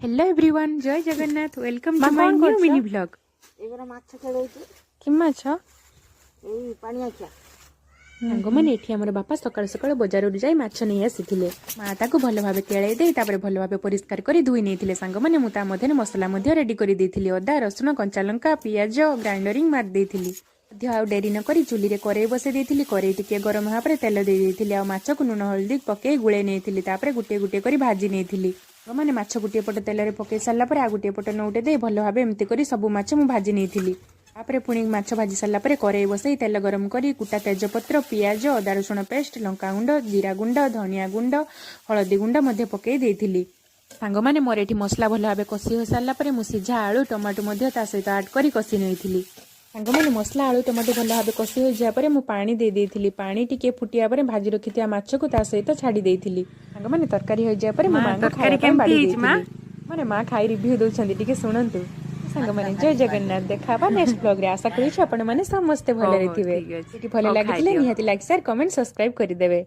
Hello everyone, ଜୟ Jagannath. Welcome ମା, to my କଣ new କରୁଛ? Mini vlog. ଏଇଗୁଡ଼ା ମାଛ ଖେଳଉଛି। କି ମାଛ? ଏଇ ପାଣିଆଖିଆ। ସାଙ୍ଗମାନେ, ଏଠି ଆମର ବାପା ସକାଳୁ ସକାଳୁ ବଜାରରୁ ଯାଇ ମାଛ ନେଇ ଆସିଥିଲେ। ମା ତାକୁ ଭଲ ଭାବେ କେଳେଇ ଦେଇ ତାପରେ ଭଲ ଭାବେ ପରିଷ୍କାର କରି ଧୋଇ ନେଇଥିଲେ। ସାଙ୍ଗମାନେ, ମୁଁ ତା ମଧ୍ୟରେ ମସଲା ମଧ୍ୟ ରେଡି କରିଦେଇଥିଲି। ଅଦା, ରସୁଣ, କଞ୍ଚା ଲଙ୍କା, ପିଆଜ ଗ୍ରାଇଣ୍ଡରିଂ ମାରି ଦେଇଥିଲି ମଧ୍ୟ। ଆଉ ଡେରି ନ କରି ଚୁଲିରେ କରେଇ ବସେଇ ଦେଇଥିଲି। କରେଇ ଟିକେ ଗରମ ହେବା ପରେ ତେଲ ଦେଇ ଦେଇଥିଲି ଆଉ ମାଛକୁ ଲୁଣ ହଳଦୀ ପକେଇ ଗୋଳେଇ ନେଇଥିଲି। ତାପରେ ଗୋଟିଏ ଗୋଟିଏ କରି ଭାଜି ନେଇଥିଲି। ସାଙ୍ଗମାନେ, ମାଛ ଗୋଟିଏ ପଟ ତେଲରେ ପକେଇ ସାରିଲା ପରେ ଆଉ ଗୋଟିଏ ପଟ ନଉଟେ ଦେଇ ଭଲ ଭାବେ ଏମିତି କରି ସବୁ ମାଛ ମୁଁ ଭାଜି ନେଇଥିଲି। ତାପରେ ପୁଣି ମାଛ ଭାଜି ସାରିଲା ପରେ କରେଇ ବସେଇ ତେଲ ଗରମ କରି କୁଟା ତେଜପତ୍ର, ପିଆଜ, ଅଦା ରସୁଣ ପେଷ୍ଟ, ଲଙ୍କାଗୁଣ୍ଡ, ଜିରା ଗୁଣ୍ଡ, ଧନିଆ ଗୁଣ୍ଡ, ହଳଦୀ ଗୁଣ୍ଡ ମଧ୍ୟ ପକେଇ ଦେଇଥିଲି। ସାଙ୍ଗମାନେ, ମୋର ଏଠି ମସଲା ଭଲ ଭାବେ କଷି ହୋଇସାରିଲା ପରେ ମୁଁ ସିଝା ଆଳୁ, ଟମାଟୋ ମଧ୍ୟ ତା ସହିତ ଆଡ୍ କରି କଷି ନେଇଥିଲି। ସାଙ୍ଗମାନେ, ମସଲା, ଆଳୁ, ଟମାଟୋ ଭଲ ଭାବେ କଷି ହୋଇଯିବା ପରେ ମୁଁ ପାଣି ଦେଇ ଦେଇଥିଲି। ପାଣି ଟିକେ ଫୁଟିବା ପରେ ଭାଜି ରଖିଥିବା ମାଛକୁ ତା ସହିତ ଛାଡ଼ି ଦେଇଥିଲି। ସାଙ୍ଗମାନେ, ତରକାରୀ ହୋଇଯିବା ପରେ ମୁଁ ମା, ମାଙ୍କୁ ତରକାରୀ ଖାଇବା ପାଇଁ କେମିତି ବାଢ଼ି ହେଇଛି, ମା? ଦେଇଥିଲି। ମାନେ ମା ଖାଇ ରିଭ୍ୟୁ ଦଉଛନ୍ତି, ଟିକେ ଶୁଣନ୍ତୁ। ସାଙ୍ଗମାନେ, ଜୟ ଜଗନ୍ନାଥ। ଦେଖା ହବା ନେକ୍ସଟ ବ୍ଲଗରେ। ଆଶା କରୁଛି ଆପଣମାନେ ସମସ୍ତେ ଭଲରେ ହଉ, ଥିବେ। ଠିକ ଅଛି। ଏଠି ଭଲ ହଉ, ଲାଗିଥିଲେ ଖାଇଦିଅ। ନିହାତି ଲାଇକ୍, ସେୟାର, କମେଣ୍ଟ, ସବସ୍କ୍ରାଇବ କରିଦେବେ।